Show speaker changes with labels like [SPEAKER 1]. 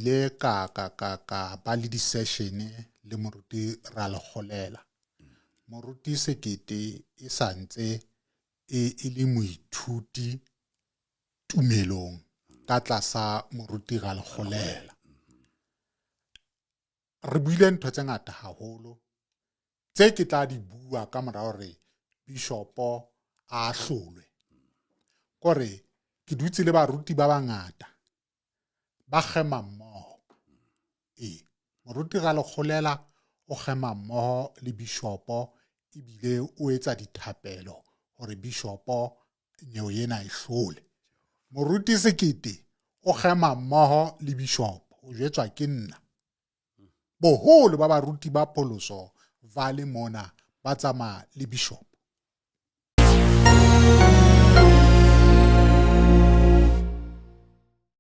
[SPEAKER 1] ile ka ka ka ka ba le di-session le moruti Ralekgolela. Moruti Sekete e sa ntse e, e le moithuti tumelong ka tlasa moruti Ralekgolela. Re buile ntho tse ngata haholo tse ke tla di bua ka mora hore bishopo a ahlolwe. Kore ke dutse le baruti ba bangata ba kgema mmoho. Ee, moruti Ralekgolela o kgema mmoho le bishopo ebile o etsa dithapelo hore bishopo nyeo ena e hlole. Moruti Sekete o kgema mmoho le bishopo, o jwetswa ke nna. Boholo ba baruti ba pholoso vale mona ba tsamaya le bishop.